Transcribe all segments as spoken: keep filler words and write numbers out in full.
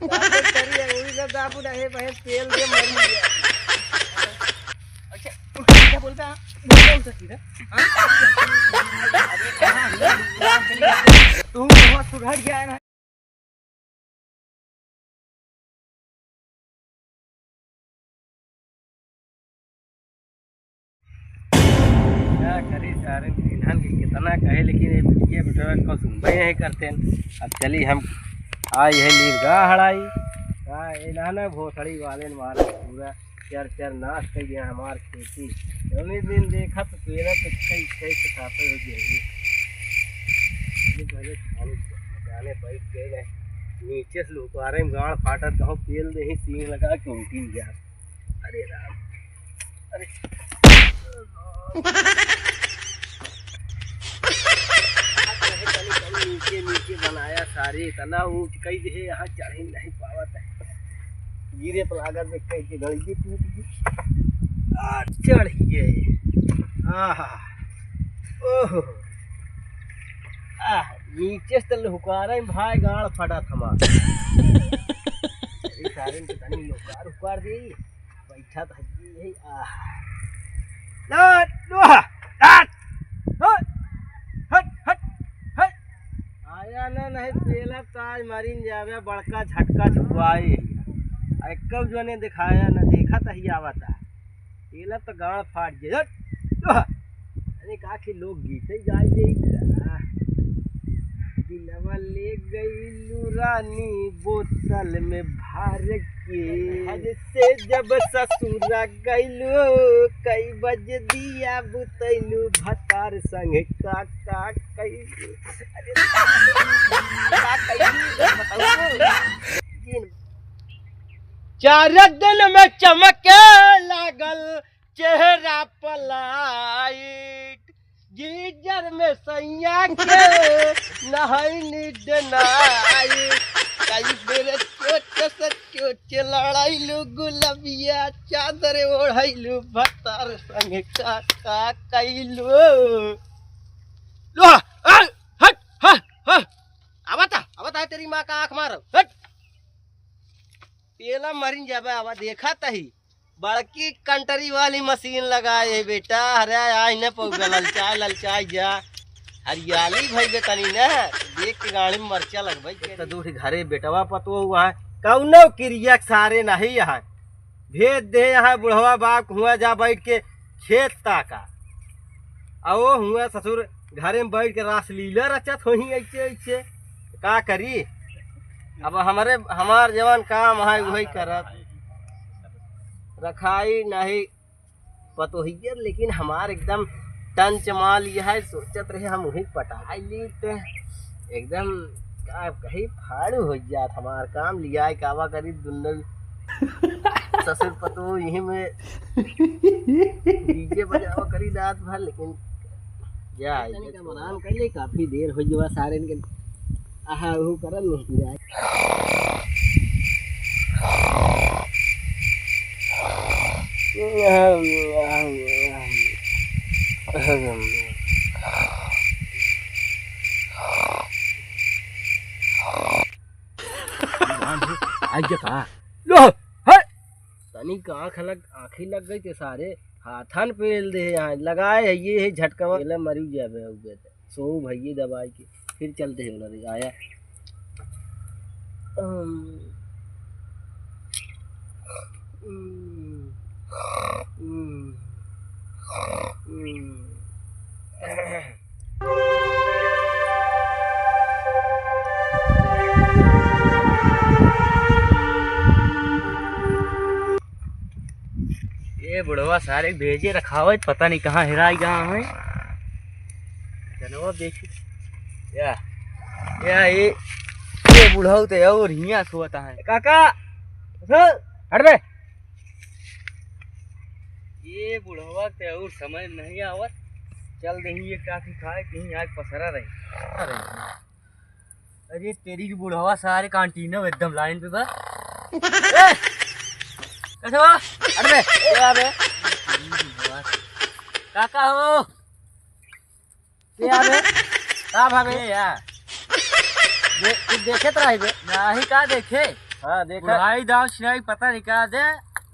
दाबू करी है, उड़ी ना दाबू ना, हे बहन, तेल दे मरी है। अच्छा, उल्टा सीधा बोलता है, बोलता उल्टा सीधा। हाँ? अरे कहाँ है? तू बहुत सुधर गया है ना। का करी सारे, इन्हन के कितना कहे, लेकिन ये, ये बेटवा को सुनबे नहीं करते हैं। अब चली हम आई है लीर गा हड़ाई। का इन्हन भोसड़ी वाले ने मारा पूरा चर चर नाश कर दिया हमार खेती। जौने दिन देखा तो पेला तो कई कई के साथे हो गया। ये पहले खाली जाने बैठ गए हैं। नीचे से लुकारे में गाड़ फाटत, कहूँ पेल दे ही सींग लगा के उठी गया। अरे राम, अरे। नीचे, नीचे बनाया सारे, इतना ऊंच कई दे, यहाँ चढ़ ही नहीं पावत है। गिरे पर लागत में कहीं के गड़िए टूट गई। आ, चढ़ गए। आहा, ओहो। आह, नीचे से तो लुकारे में भाई गाड़ फटा थमा। अरे सारे में तो तनी लुकार उकार दे। बैठा तो हइये है, आह। ना, लोहा, हट, हट, हट, हट, हट। आया ना, नहीं पेला तो आज मरिन जावे, बड़का झटका झुकवाए। आ, कब जोने दिखाया ना, देखा तो ही आवता। पेला तो गाड़ फाट गया, हट, लोहा। अरे का के लोग गीते गाए ले का? दिलवा ले गईलू रानी बोतल में भर के। हद से जब ससुरा गईलू, कई बज दिया बुतैलू भतार संग का का कईलू? अरे का कईलू? बताओ। चार दिन में चमके लागल चेहरा पर लाइट, गीजर में सैया के नहाई निड नाइट। कई बेर चोच से चोच लड़ाइलू गुलबिया, चादर ओढ़ाइलू भतार संग का का कइलू। लो, आ, हट, हा, हा। आवता, आवता है तेरी माँ का आँख मारो, हट। पेला मरिन जाबे, आवा देखा तही। बड़की कंटरी वाली मशीन लगाए है बेटा। अरे आज न पौगा ललचाए, ललचाए जा। हरियाली भई बे तनी न, देख के गाड़ी में मरचा लगबई। एक तो दूर घरे बेटवा पतोह हुआ है, कौनो किरिया के सारे नहीं यहाँ। भेज दे यहाँ बुढ़वा बाप हुआ जा बैठ के खेत ताका। आ वो हुआ ससुर घरे में बैठ के रासलीला रचत होही ऐसे ऐसे। का करी? अब हमरे, हमार जवन काम है वही करब। रखाई नहीं पतोहिया, लेकिन हमार एकदम टंच माल यह है, सोचत रहे हम वही पटाई ली ते एकदम का कही फाड़ू हो जात हमार काम। लियाए कावा करी दुन्नो ससुर पतोह यही में डीजे बजावा करी रात भर, लेकिन जा तनी का मनान कैले, काफी देर हो गया सारे इनके आहा, ऊ करल नहीं पूरा। आई के का? लो, हट! तनी का आँख लग, आँखी लग गई ते सारे हाथन पेल दे यहाँ लगाए है, ये है झटकवा, पेला मरी जाबे, हो गया था। सो भैये दबाई के फिर चलते हैं, उन्होंने आया। अम, अम, अम, अम। ये बुढ़वा सारे भेजे रखावत, पता नहीं कहाँ हेराई गया है। जनवा देखी। या, या, ये, ये बुढ़ऊ ते और हियाँ सोता है। काका, उठो, हट बे। ये बुढ़वा ते और समझ नहीं आवत। चल देही ये काफी खाए, कहीं आज पसरा रहे। अरे। अरे तेरी की बुढ़वा सारे canteen में एकदम line पे बा। ए! कैसे हो? अरे बे, ए आ बे। काका हो? ए आ बे। का भावे? ए यार। दे-, कुछ देखे तो रही बे। नाही का देखे? हाँ, देखा। बुढ़ाई दाव छिनाई पता नहीं का दे।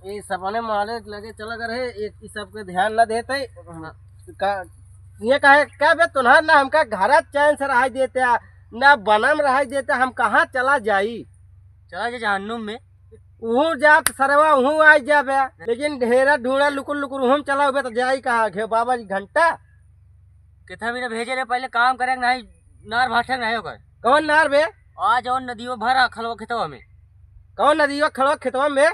ये सपने मारे लगे चला कर है, एक ई सबके ध्यान ना देते। हाँ। का, ये कहे, का बे, तुन्हार ना हमका घर चैन से रहाई देते, ना बनम रहाई देते, हम कहाँ चला जाई? चला जा जहन्नुम में। उहू जात सरवा, उहू आ जाबे, लेकिन ढेरा ढूंढा लुकुर लुकुर उहू में चला हुबे, तो जाई कहाँ? घे बाबा जी घंटा। कितना बिना भेजे रहे, पहले काम करे के नहीं, नार भाटे के नहीं ओकर। कौन नार बे? आ जौन नदियो भरा खलवा खेतवा में। कौन नदियो खलवा खेतवा में?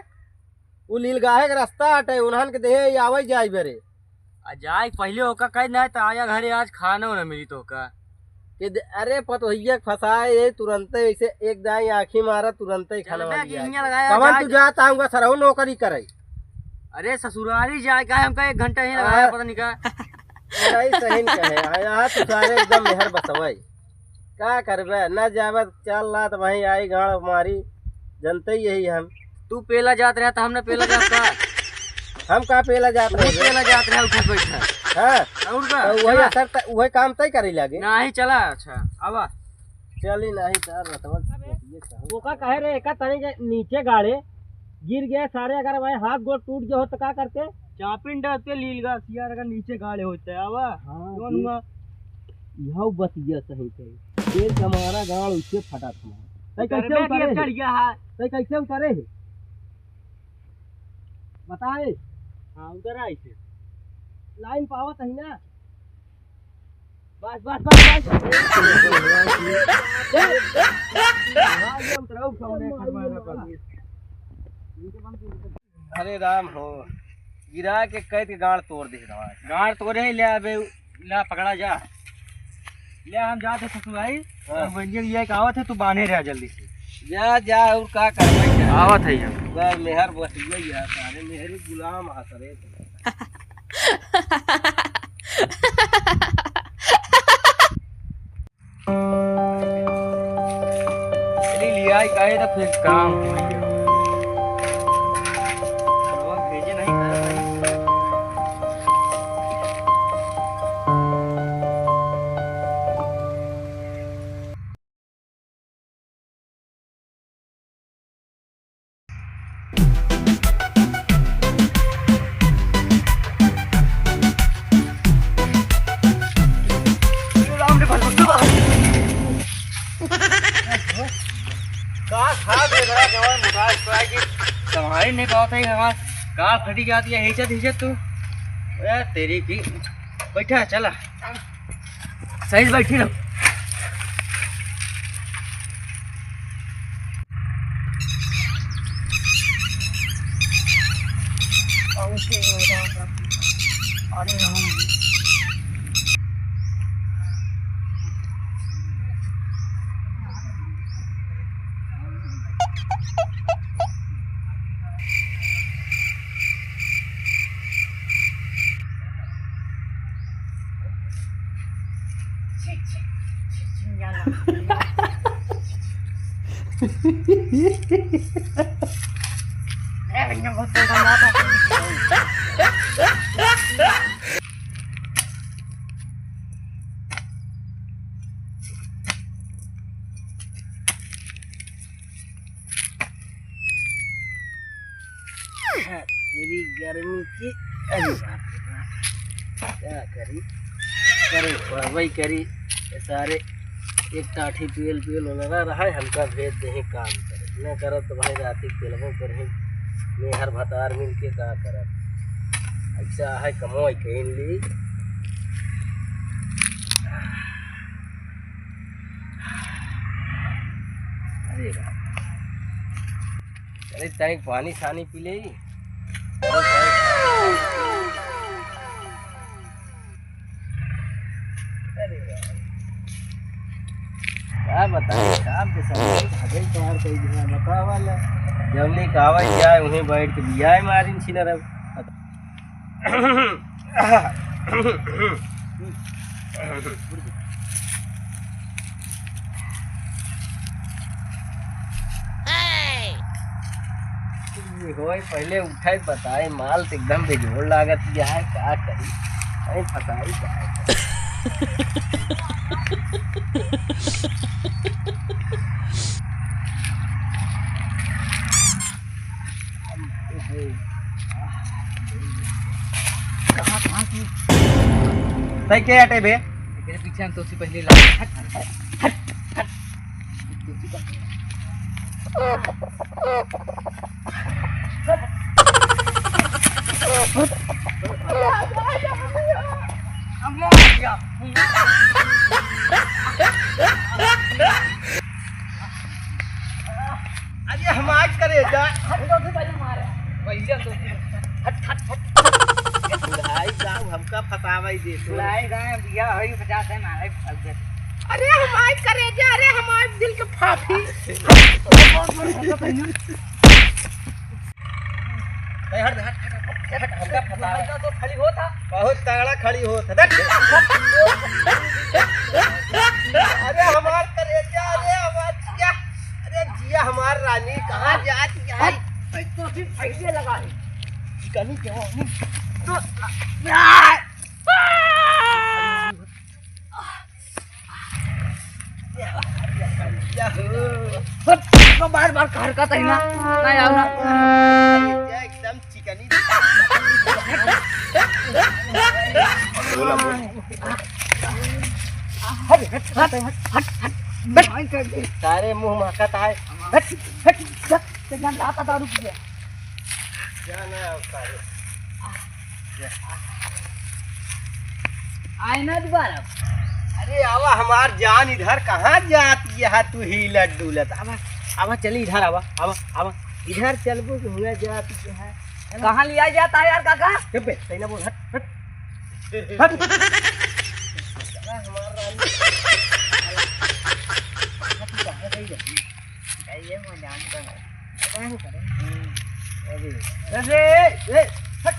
उ लीलगाहे के रास्ता हटे, उन्हन के देहे आवै जाई बरे। आ जाई पहिले ओका कह ना, त आया घरे आज खाना ना मिली तो का। के दे, अरे पतोहिया के फंसाए, ये तुरंते ऐसे एक दाई आँखी मारा, तुरंते ही खाना चल बे, वाली कि आए। हियाँ लगाया कवन जाए। तू जात आऊँगा सरहु नौकरी करे। अरे ससुरारी जाए का, हमका एक घंटा ही लगाया, हाँ। पता नहीं का। नहीं, सही न कहे। आ, यहाँ तू सारे एकदम मेहर बसवई। का करबे? न जाबे, चल ला त वहीं आई गाँड़ मारी। जनते ही यही हम। तू पेला जात रहा त हमने पेला जात का? हम का पेला जात तू रहे? पेला जात रहा, उठा बैठा। हाँ। और का? तो वही चला। असर त-, वही काम तय करे लागे। नहीं चला, अच्छा, आवा। चली नहीं सर, रतवा ये कहूँ। ओका कहे रे, एका तनी के नीचे गाड़े, गिर गए सारे, अगर भाई हाथ गोड़ टूट गए हो तो का करते? चापिन डरते लील गा सियार अगर नीचे गाड़े होते, आवा। हाँ, जौन ये हुआ। यहू बतिया सही कही। तेल कमारा गाड़ उससे फटा था। तै कैसे उतरे है? चढ़ गया है। तै कैसे उतरे है? बताए। हाँ, उतरा ऐसे। लाइन पावत है ना? बस, बस, बस, बस। हाँ, ये उतराऊ कौन है, खड़बड़ा कर। हरे राम हो, गिरा के कैद के गांड तोड़ दे रहा है। गांड तोड़े ही ले अबे, ला पकड़ा जा। ले हम जात है ससुराई, हाँ। और बनिया ये एक आवत है, तू बांधे रहा जल्दी से। जा, जा, और का करवाई जा। आवत है हम। बस मेहर बस गई है, सारे मेहर गुलाम आ सारे। चली लिया ही काहे तो फिर काम हो गया। लोग भेजे नहीं करे भाई। का खा दे रहा जवान मोटा स्प्राइट की। संभाल नहीं पावत है हमार। का फटी जाती है, हिचत, हिचत तू। ए, तेरी की। बैठा, चला। सही से बैठी रहो। अरे राम। तेरी गर्मी की, अरे बाप रे बाप। क्या करी? करे, वही करी। ये सारे एक टाठी पेल पेल वाला ना रहा है, हमका भेज दे काम करे। न करत तो भाई राती पेलबो करे। मेहर भतार मिल के का करत? ऐसा है कमोई कहीं ली। अरे बाप। अरे, तनिक पानी सानी पी ले। अरे यार। का बताई, काम के समय भागे तोहार कोई बिना बतावा ला। जौने का आवे जाए, उन्हें बैठ के बियाह मारिन छिनर अब। होए, पहले उठाए, बताए, माल तो एकदम बेजोड़ लागत है, का करी? अरे फसाई का है? तै के हटे बे? एकरे पीछे हम तोसी पहले ला। हट, हट, हट। अरे हमार करेजा। हट, तो भी पहले मारे। पहले तो हट, हट, हट। बुढ़ाई गाँव हमका फसावा ही दे तू। बुढ़ाई गाँव बिया होई पचास है मारे फंस गए। अरे हमार करेजा, अरे हमार दिल के फाफी। ए, हट, हट, हट, हट, हट, हमका फंसावा। बुढ़ाई गाँव तो खड़ी होता। बहुत तगड़ा खड़ी होता। देख। अरे हमार करेजा, अरे हमार जिया, अरे जिया हमार रानी, कहाँ जात है? हट, तो भी पहले लगा है। चिकनी के हो, तो, आ, हट, तो बार बार हरकत है ना, ना आओ ना। एकदम चिकनी। बोला, बोला। हट, हट, हट, हट, हट, हट। सारे मुंह महकत आए। हट, हट, हट, ते जान लाता दारू पिया। जाना है सारे। आए ना दोबारा। अरे आवा हमार जान, इधर कहाँ जात है तू हिलत डुलत? आवा, आवा चली इधर, आवा, आवा, आवा। इधर चलबू कि हुआ जात है। कहाँ लिया जाता है यार काका? चुप बे, सही ना बोल, हट, हट। हट। साला हमार रानी। कहाँ गई है? जाइए, मैं जानता हूँ। पता नहीं करे। हम्म। अरे। अरे, ए, हट।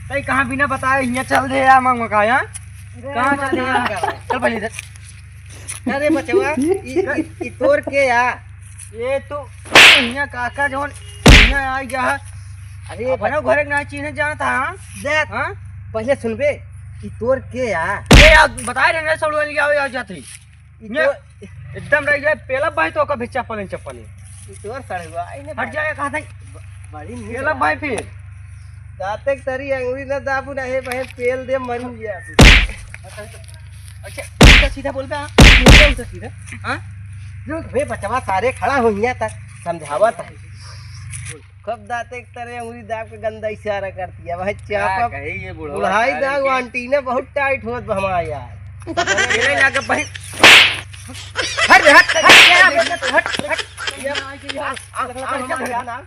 कहीं कहाँ बिना बताए हियाँ चल दे यार, मांग मकाया। अरे, कहाँ चल दे यार? चल पहले इधर। अरे बचवा, ई, ई, ई तोर के या? ये तो हियाँ काका जौन हियाँ आ गया है। अरे अपना बच- घरे के ना चीन्हे जानत हा, हाँ? देख, हाँ? पहले सुनबे, ई तोर के या? ए, यार, बताए रहे ना, सब लोग आओ, आओ जाते। ई ये तो एकदम रह गया, पेला भाई तो ओकर भी चप्पल नहीं चप्पल है। ई तोर सड़ुआ, आई ने हट भाई। जाए, कहाँ था? ब-, बड़ी नीक पेला बात। भाई फिर। दाते के तरी अंगुरी ना दाबू ना, हे बहन, पेल दे, मरी गया। अच्छा, उल्टा सीधा बोल बे, हाँ? उल्टा सीधा, हाँ? रुक बे बचवा, सारे खड़ा हो हियाँ तक समझावत है। कब दाते के तरे अंगुरी दाब के गंदा इशारा कर दिया भाई, क्या चापा कही ये बुढ़वा बुढ़ाई सारे दाग के। आंटी ने बहुत टाइट होत बा हमारा यार। तेरे ना के भाई। हट, हट, हट, हट, हट, हट। ये आ, आ, आ, हमारे यहाँ ना।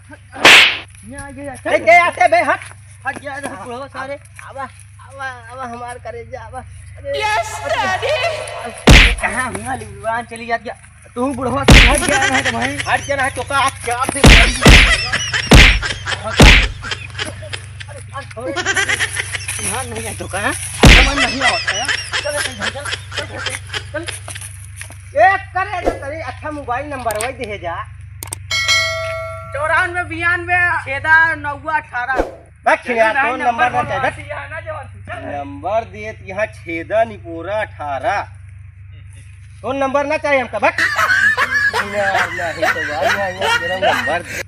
ये आ गया। ए, के आते बे, हट। हट गया, इधर बुढ़वा सारे। आवा, आवा, आवा, हमार करेजा, आवा। अरे, Yes, Daddy। कहाँ हुआ, लिवान चली जात गया। तू बुढ़वा से हट गया है तो भाई। हट गया है तो का, आप क्या, आप भी ध्यान नहीं है तो का? मन नहीं आवत है। चल, चल, चल, चल, चल, चल। ए, करे, अरे, अच्छा मोबाइल नंबर वही दे जा। चौरानवे, बयानवे, छेदा, नौवा, अठारह। बक यार, कौन नंबर ना चाहिए? बक। नंबर देत यहाँ छेदा निपोरा अठारह। कौन नंबर ना चाहिए हमका? बक। यार, नहीं तो भाई, यहाँ, यहाँ मेरा नंबर दे।